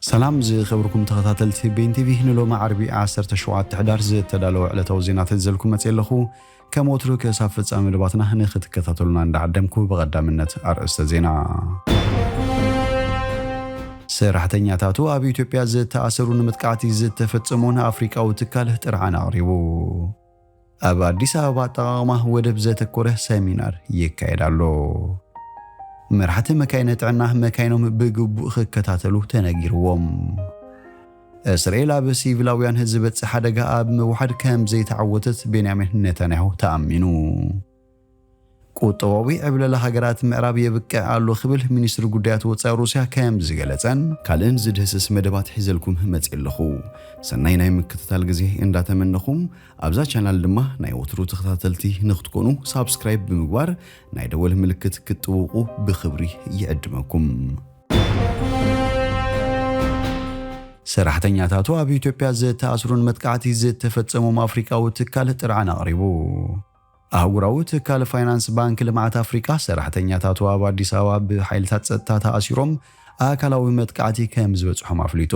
ሰላም ዝኸበርኩም ተኸታተልቲ ቤን ቲቪ፣ ንሎሚ ዓርቢ ዓሰርተ ሸውዓተ ሕዳር ዝተዳለወ ዕለታዊ ዜናታት ሒዘልኩም መፅእ ኣለኹ። ከም ወትሩ ክሳብ ፍጻመ መደባትና ንክትከታተሉና እንዳዓደምኩ፣ ብቐዳምነት ኣርእስተ ዜና። ሰራሕተኛታቱ ኣብ ኢትዮጵያ ዝተኣሰሩ ንምጥቃዕቲ ዝተፈጸመ ኣፍሪቃዊ ትካል ጥርዓን ኣቕሪቡ። ኣብ ኣዲስ ኣበባ ኣጠቓቕማ ወደብ ዘተኮረ ሰሚናር ይካየድ ኣሎ። መራሕቲ መካይነ ጥዕና መካይኖም ብግቡእ ክከታተሉ ተነጊርዎም። እስራኤል ኣብ ሲቪላውያን ዝበጽሕ ሓደጋ ኣብ ምውሓድ ከም ዘይተዓወተት ቤንያሚን ኔታንያሁ ተኣሚኑ። ቁጠባዊ ዕብለላ ሃገራት ምዕራብ የብቅዕ ኣሎ ክብል ሚኒስትሪ ጉዳያት ወጻኢ ሩስያ ከም ዝገለጸን ካልእን ዝድህስስ መደባት ሒዘልኩም መጽእ ኣለኹ። ሰናይ ናይ ምክትታል ግዜ እንዳተመነኹም፣ ኣብዛ ቻናል ድማ ናይ ወትሩ ተኸታተልቲ ንክትኮኑ ሳብስክራይብ ብምግባር ናይ ደወል ምልክት ክትጥውቁ ብክብሪ ይዕድመኩም። ሰራሕተኛታቱ ኣብ ኢትዮጵያ ዝተኣስሩን መጥቃዕቲ ዝተፈጸሞም ኣፍሪቃዊ ትካል ጥርዓን ኣቕሪቡ። ኣህጉራዊ ትካል ፋይናንስ ባንክ ልምዓት ኣፍሪቃ ሰራሕተኛታቱ ኣብ ኣዲስ ኣበባ ብሓይልታት ጸጥታ ተኣሲሮም ኣካላዊ መጥቃዕቲ ከም ዝበጽሖም ኣፍሊጡ።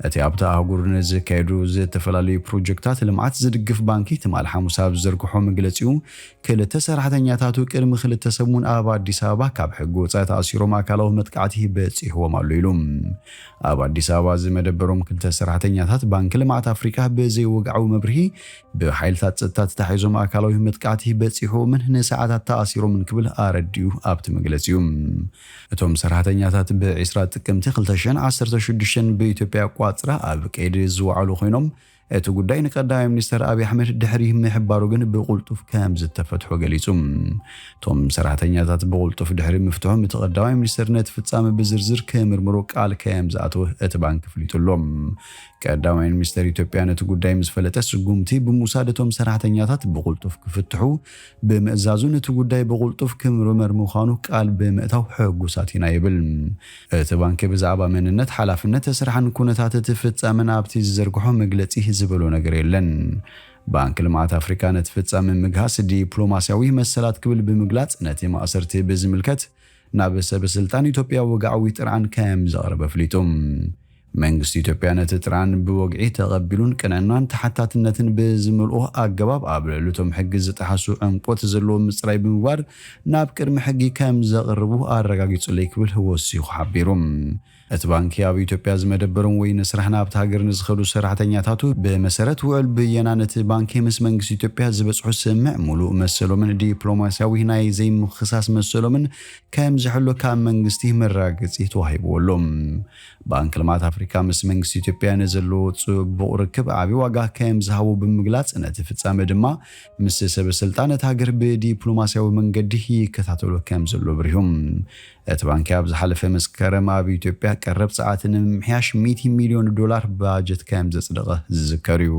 እቲ ኣብታ ኣህጉር ንዝካየዱ ዝተፈላለዩ ፕሮጀክታት ልምዓት ዝድግፍ ባንኪ ትማል ሓሙስ ኣብ ዝዘርግሖ መግለጺኡ፣ ክልተ ሰራሕተኛታቱ ቅድሚ ክልተ ሰሙን ኣብ ኣዲስ ኣበባ ካብ ሕጊ ወጻኢ ተኣሲሮም ኣካላዊ መጥቃዕቲ በጺሕዎም ኣሎ ኢሉ። ኣብ ኣዲስ ኣበባ ዝመደበሮም ክልተ ሰራሕተኛታት ባንክ ልምዓት ኣፍሪቃ ብዘይወግዓዊ መብርሂ ብሓይልታት ጸጥታ ተታሒዞም ኣካላዊ መጥቃዕቲ በጺሕዎምን ንሰዓታት ተኣሲሮምን ክብል ኣረዲኡ ኣብቲ መግለጺኡ። እቶም ሰራሕተኛታት ብ ዕስራ ጥቅምቲ ክልተ ሽሕን ዓሰርተ ሽዱሽተን ብኢትዮጵያ ኣቋጽራ ኣብ ቀይዲ ዝወዓሉ ኮይኖም፣ እቲ ጉዳይ ንቀዳማይ ሚኒስተር ኣብይ ኣሕመድ ድሕሪ ምሕባሩ ግን ብቕልጡፍ ከም ዝተፈትሑ ገሊጹ። እቶም ሰራሕተኛታት ብቕልጡፍ ድሕሪ ምፍትሖም፣ እቲ ቀዳማይ ሚኒስተር ነቲ ፍጻመ ብዝርዝር ክምርምሮ ቃል ከም ዝኣተወ እቲ ባንክ ኣፍሊጡ ኣሎ። ቀዳማይ ሚኒስተር ኢትዮጵያ ነቲ ጉዳይ ምስ ፈለጠ፣ ስጉምቲ ብምውሳድ እቶም ሰራሕተኛታት ብቕልጡፍ ክፍትሑ ብምእዛዙ፣ ነቲ ጉዳይ ብቕልጡፍ ክምርመር ምዃኑ ቃል ብምእታው ሕጉሳት ኢና ይብል። እቲ ባንክ ብዛዕባ መንነት፣ ሓላፍነት ስራሕን ኩነታት እቲ ፍጻመን ኣብቲ ዝዘርግሖ መግለጺ ዝበሎ ነገር የለን። ባንክ ልምዓት ኣፍሪካ ነቲ ፍጻመ ምግሃስ ዲፕሎማስያዊ መሰላት ክብል ብምግላጽ፣ ነቲ ማእሰርቲ ብዝምልከት ናብ ሰበ ስልጣን ኢትዮጵያ ወግዓዊ ጥርዓን ከም ዘቕረበ ኣፍሊጡ። መንግስቲ ኢትዮጵያ ነቲ ጥርዓን ብወግዒ ተቐቢሉን ቅንዕናን ተሓታትነትን ብዝመልኦ ኣገባብ ኣብ ልዕሊ እቶም ሕጊ ዝጠሓሱ ዕምቆት ዘለዎም ምጽራይ ብምግባር ናብ ቅድሚ ሕጊ ከም ዘቕርቡ ኣረጋጊጹለይ ክብል ወሲኹ ሓቢሩ። እቲ ባንኪ ኣብ ኢትዮጵያ ዝመደበሮም ወይ ንስራሕ ናብቲ ሃገር ንዝኸዱ ሰራሕተኛታቱ ብመሰረት ውዕል ብየና ነቲ ባንኪ ምስ መንግስቲ ኢትዮጵያ ዝበጽሑ ስምምዕ ሙሉእ መሰሎምን ዲፕሎማስያዊ ናይ ዘይምኽሳስ መሰሎምን ከም ዝሕሎ ካብ መንግስቲ መረጋገጺ ተዋሂብዎ ኣሎ። ባንክ ልምዓት ኣፍሪካ ምስ መንግስቲ ኢትዮጵያ ንዘለዎ ጽቡቕ ርክብ ዓቢ ዋጋ ከም ዝሃቦ ብምግላጽ፣ ነቲ ፍጻመ ድማ ምስ ሰበ ስልጣን እታ ሃገር ብዲፕሎማስያዊ መንገዲ ይከታተሎ ከም ዘሎ ኣብሪሁ። እቲ ባንኪ ኣብ ዝሓለፈ መስከረም ኣብ ኢትዮጵያ ቀረብ ጸዓት ንምምሕያሽ ሚእቲ ሚልዮን ዶላር ባጀት ከም ዘጽደቐ ዝዝከር እዩ።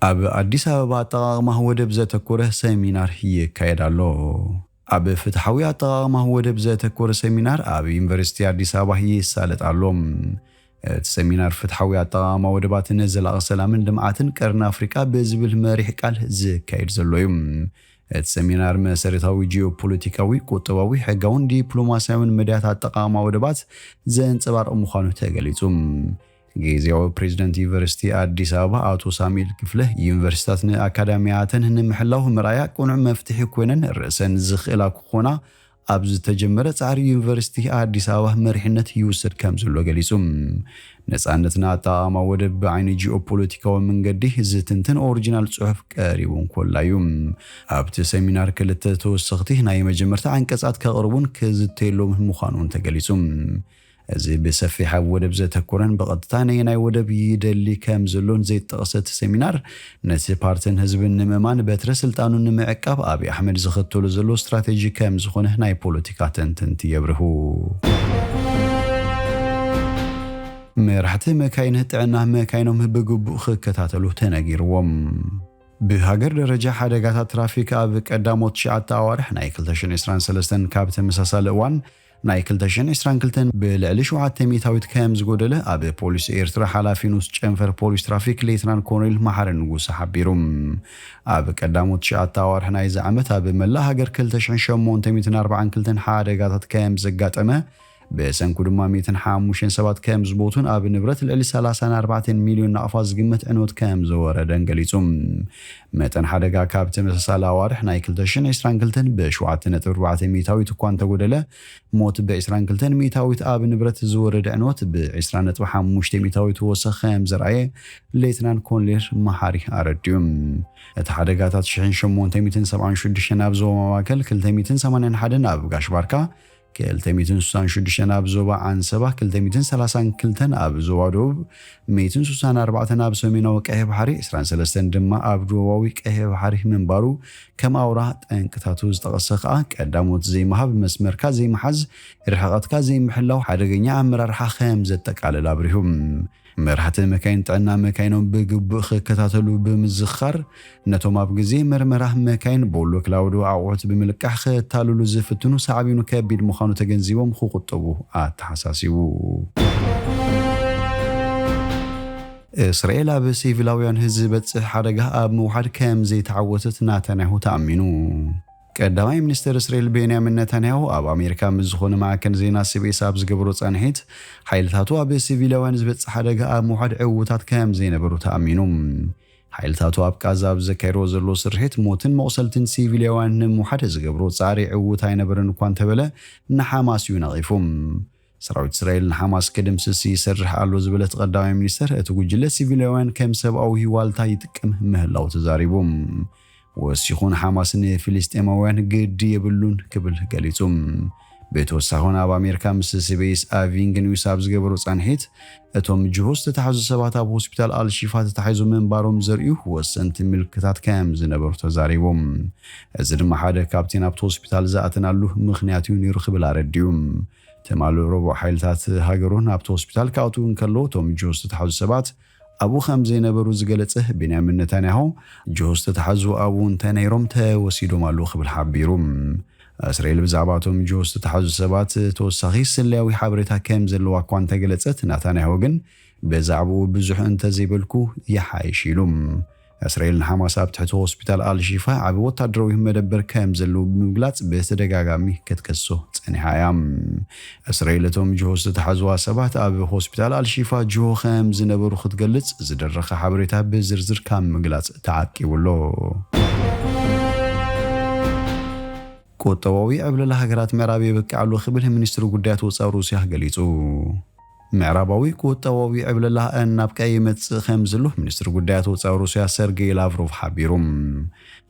ኣብ ኣዲስ ኣበባ ኣጠቓቕማ ወደብ ዘተኮረ ሰሚናር ይካየድ ኣሎ። ኣብ ፍትሓዊ ኣጠቓቕማ ወደብ ዘተኮረ ሰሚናር ኣብ ዩኒቨርሲቲ ኣዲስ ኣበባ ይሳለጥ ኣሎ። እቲ ሰሚናር ፍትሓዊ ኣጠቓቕማ ወደባትን ዘላቒ ሰላምን ልምዓትን ቀርኒ ኣፍሪቃ ብዝብል መሪሕ ቃል ዝካየድ ዘሎ እዩ። እቲ ሰሚናር መሰረታዊ ጂኦፖለቲካዊ፣ ቁጠባዊ፣ ሕጋውን ዲፕሎማስያውን መዳያት ኣጠቓቕማ ወደባት ዘንጸባርቕ ምዃኑ ተገሊጹ። ግዜያዊ ፕሬዚደንት ዩኒቨርሲቲ ኣዲስ ኣበባ ኣቶ ሳሙኤል ክፍለ፣ ዩኒቨርሲታት ንኣካዳሚያተን ንምሕላው ምርኣያ ቅኑዕ መፍትሒ ኮይነን ርእሰን ዝኽእላ ክኾና ኣብ ዝተጀመረ ጻዕሪ ዩኒቨርሲቲ ኣዲስ ኣበባ መሪሕነት ይውሰድ ከም ዘሎ ገሊጹ። ነጻነትና ኣጠቓቕማ ወደብ ብዓይኒ ጂኦፖለቲካዊ መንገዲ ዝትንትን ኦሪጂናል ጽሑፍ ቀሪቡ እንኮላ እዩ። ኣብቲ ሰሚናር ክልተ ተወሰኽቲ ናይ መጀመርታ ዓንቀጻት ከቕርቡን ክዝተየሎምን ምዃኑ እውን ተገሊጹ። እዚ ብሰፊሕ ኣብ ወደብ ዘተኮረን ብቐጥታ ነየናይ ወደብ ይደሊ ከም ዘሎን ዘይጠቕሰ እቲ ሰሚናር፣ ነቲ ፓርትን ህዝብን ንምእማን በትረ ስልጣኑ ንምዕቃብ ኣብይ ኣሕመድ ዝኽተሎ ዘሎ ስትራቴጂ ከም ዝኾነ ናይ ፖለቲካ ተንተንቲ የብርሁ። መራሕቲ መካይን ጥዕና መካይኖም ብግቡእ ክከታተሉ ተነጊርዎም። ብሃገር ደረጃ ሓደጋታት ትራፊክ ኣብ ቀዳሞት ትሽዓተ ኣዋርሕ ናይ ክልተ ሽሕን ዕስራን ሰለስተን ካብ ተመሳሳሊ እዋን ናይ ክልተ ሽሕን ዕስራን ክልተን ብልዕሊ ሸውዓተ ሚእታዊት ከም ዝጎደለ ኣብ ፖሊስ ኤርትራ ሓላፊ ንኡስ ጨንፈር ፖሊስ ትራፊክ ሌትናል ኮሎኔል መሓሪ ንጉሰ ሓቢሩ። ኣብ ቀዳሞት ትሽዓተ ኣዋርሕ ናይዚ ዓመት ኣብ መላእ ሃገር ክልተ ሽሕን ሸሞንተ ሚእትን ኣርባዓን ክልተን ሓደጋታት ከም ዘጋጠመ ብሰንኩ ድማ ሚእትን ሓሙሽተን ሰባት ከም ዝሞቱን ኣብ ንብረት ልዕሊ ሰላሳን ኣርባዕተን ሚልዮን ናቕፋ ዝግመት ዕንወት ከም ዝወረደን ገሊጹ። መጠን ሓደጋ ካብ ተመሳሳሊ ኣዋርሕ ናይ ክልተ ሽሕን ዕስራን ክልተን ብሸውዓተ ነጥቢ ኣርባዕተ ሚእታዊት እኳ እንተጎደለ፣ ሞት ብ ዕስራን ክልተን ሚእታዊት ኣብ ንብረት ዝወረደ ዕንወት ብ ዕስራ ነጥቢ ሓሙሽተ ሚእታዊት ወሰኽ ከም ዘርኣየ ሌትናን ኮሎኔል መሓሪ ኣረዲኡ። እቲ ሓደጋታት ሽሕን ሸሞንተ ሚእትን ሰብዓን ሽዱሽተን ኣብ ዞባ ማእከል፣ ክልተ ሚእትን ሰማንያን ሓደን ኣብ ጋሽ ባርካ፣ ክልተ ሚእትን ስሳን ሽዱሽተን ኣብ ዞባ ዓንሰባ፣ ክልተ ሚእትን ሰላሳን ክልተን ኣብ ዞባ ደቡብ፣ ሚእትን ስሳን ኣርባዕተን ኣብ ሰሜናዊ ቀይሕ ባሕሪ፣ ዕስራን ሰለስተን ድማ ኣብ ደቡባዊ ቀይሕ ባሕሪ ምንባሩ ከም ኣውራ ጠንቅታቱ ዝጠቐሰ ከኣ፣ ቀዳሞት ዘይምሃብ፣ መስመርካ ዘይምሓዝ፣ ርሕቐትካ ዘይምሕላው ሓደገኛ ኣመራርሓ ከም ዘጠቃልል ኣብሪሁ። መራሕቲ መካይን ጥዕና መካይኖም ብግቡእ ክከታተሉ ብምዝኻር፣ ነቶም ኣብ ግዜ መርመራ መካይን ቦሎ ክላውዶ ኣቑሑት ብምልቃሕ ክታልሉ ዝፍትኑ ሳዕቤኑ ከቢድ ምዃኑ ተገንዚቦም ክቑጠቡ ኣተሓሳሲቡ። እስራኤል ኣብ ሲቪላውያን ዝበጽሕ ሓደጋ ኣብ ምውሓድ ከም ዘይተዓወተት ናታንያሁ ተኣሚኑ። ቀዳማይ ሚኒስትር እስራኤል ቤንያሚን ነታንያሁ ኣብ ኣሜሪካ ምስ ዝኾነ ማዕከን ዜና ሲቢኤስ ኣብ ዝገበሮ ጻንሒት፣ ሓይልታቱ ኣብ ሲቪላውያን ዝበጽሕ ሓደጋ ኣብ ምውሓድ ዕዉታት ከም ዘይነበሩ ተኣሚኑ። ሓይልታቱ ኣብ ቃዛ ኣብ ዘካየድዎ ዘሎ ስርሒት ሞትን መቑሰልትን ሲቪላውያን ንምውሓድ ዝገብሮ ጻዕሪ ዕዉት ኣይነበረን እኳ እንተበለ፣ ንሓማስ እዩ ነቒፉ። ሰራዊት እስራኤል ንሓማስ ክድምስስ ይሰርሕ ኣሎ ዝበለ እቲ ቀዳማይ ሚኒስተር፣ እቲ ጉጅለ ሲቪላውያን ከም ሰብኣዊ ዋልታ ይጥቀም ምህላው ተዛሪቡ። ወሲኹ ንሓማስ ንፊልስጤማውያን ግዲ የብሉን ክብል ገሊጹ። ብተወሳኺ እውን ኣብ ኣሜሪካ ምስ ሲቢኤስ ኣቪንግ ኒውስ ኣብ ዝገበሮ ጻንሒት፣ እቶም ጅሆ ዝተታሕዙ ሰባት ኣብ ሆስፒታል ኣልሺፋ ተታሒዞም ምንባሮም ዘርእዩ ወሰንቲ ምልክታት ከም ዝነበሩ ተዛሪቦም። እዚ ድማ ሓደ ካብቲ ናብቲ ሆስፒታል ዝኣተናሉ ምኽንያት እዩ ነይሩ ክብል ኣረዲኡ። ትማሊ ረቡዕ ሓይልታት ሃገሩ ናብቲ ሆስፒታል ክኣትዉ እንከለዉ፣ እቶም ጅሆ ዝተታሕዙ ሰባት ኣብኡ ከም ዘይነበሩ ዝገለጸ ቤንያሚን ነታንያሁ፣ ጅሆ ዝተታሕዙ ኣብኡ እንተነይሮም ተወሲዶም ኣለዉ ክብል ሓቢሩ። እስራኤል ብዛዕባ እቶም ጅሆ ዝተታሕዙ ሰባት ተወሳኺ ስለያዊ ሓበሬታ ከም ዘለዋ እኳ እንተገለጸት፣ ናታንያሁ ግን ብዛዕባኡ ብዙሕ እንተዘይበልኩ ይሓይሽ ኢሉ። እስራኤል ንሓማስ ኣብ ትሕቲ ሆስፒታል ኣልሺፋ ዓቢ ወታደራዊ መደበር ከም ዘለዉ ብምግላጽ ብተደጋጋሚ ክትከሶ ጸኒሓ እያ። እስራኤል እቶም ጅሆ ዝተታሕዙዋ ሰባት ኣብ ሆስፒታል ኣልሺፋ ጅሆ ከም ዝነበሩ ክትገልጽ ዝደረኸ ሓበሬታ ብዝርዝር ካብ ምግላጽ ተዓቂቡ ኣሎ። ቁጠባዊ ዕብለላ ሃገራት ምዕራብ የብቅዕ ኣሎ ክብል ሚኒስትሪ ጉዳያት ወጻኢ ሩስያ ገሊጹ። ምዕራባዊ ቁጠባዊ ዕብለላ እናብቀ ይመጽእ ከም ዘሎ ሚኒስትሪ ጉዳያት ወጻኢ ሩስያ ሰርጌይ ላቭሮቭ ሓቢሩ።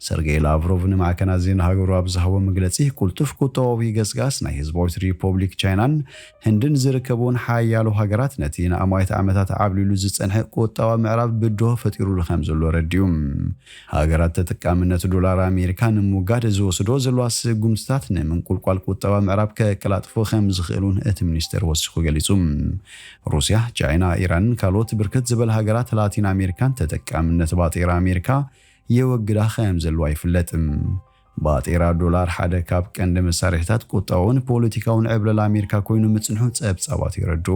ሰርጌይ ላቭሮቭ ንማዕከናት ዜና ሃገሩ ኣብ ዝሃቦ መግለጺ፣ ቅልጡፍ ቁጠባዊ ገስጋስ ናይ ህዝባዊት ሪፖብሊክ ቻይናን ህንድን ዝርከብዎን ሓያሎ ሃገራት ነቲ ንኣማኢት ዓመታት ዓብሊሉ ዝጸንሐ ቁጠባ ምዕራብ ብድሆ ፈጢሩሉ ከም ዘሎ ኣረዲኡ። ሃገራት ተጠቃምነት ዶላር ኣሜሪካ ንምውጋድ ዝወስዶ ዘለዋ ስጉምትታት ንምንቁልቋል ቁጠባ ምዕራብ ከቀላጥፎ ከም ዝኽእል እውን እቲ ሚኒስተር ወሲኹ ገሊጹ። ሩስያ፣ ቻይና፣ ኢራንን ካልኦት ብርክት ዝበለ ሃገራት ላቲን ኣሜሪካን ተጠቃምነት ባጤራ ኣሜሪካ የወግዳ ከም ዘለዋ ይፍለጥ። ባጤራ ዶላር ሓደ ካብ ቀንዲ መሳርሒታት ቁጠባውን ፖለቲካውን ዕብለላ ኣሜሪካ ኮይኑ ምጽንሑ ጸብጻባት የረድኡ።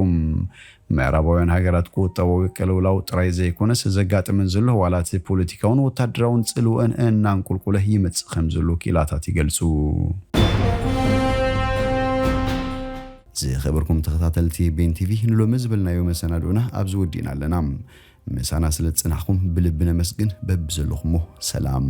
ምዕራባውያን ሃገራት ቁጠባዊ ቅልውላው ጥራይ ዘይኮነስ ዘጋጥመን ዘሎ ዋላ እቲ ፖለቲካውን ወታደራውን ጽልወን እናንቁልቁለ ይመጽእ ከም ዘሎ ክኢላታት ይገልጹ። ዝኸበርኩም ተኸታተልቲ ቤን ቲቪ፣ ንሎሚ ዝበልናዮ መሰናድኦና ኣብዚ ወዲእና ኣለና። ምሳና ስለ ዝጸናሕኩም ብልቢ ነመስግን። በብዘለኹሞ ሰላም።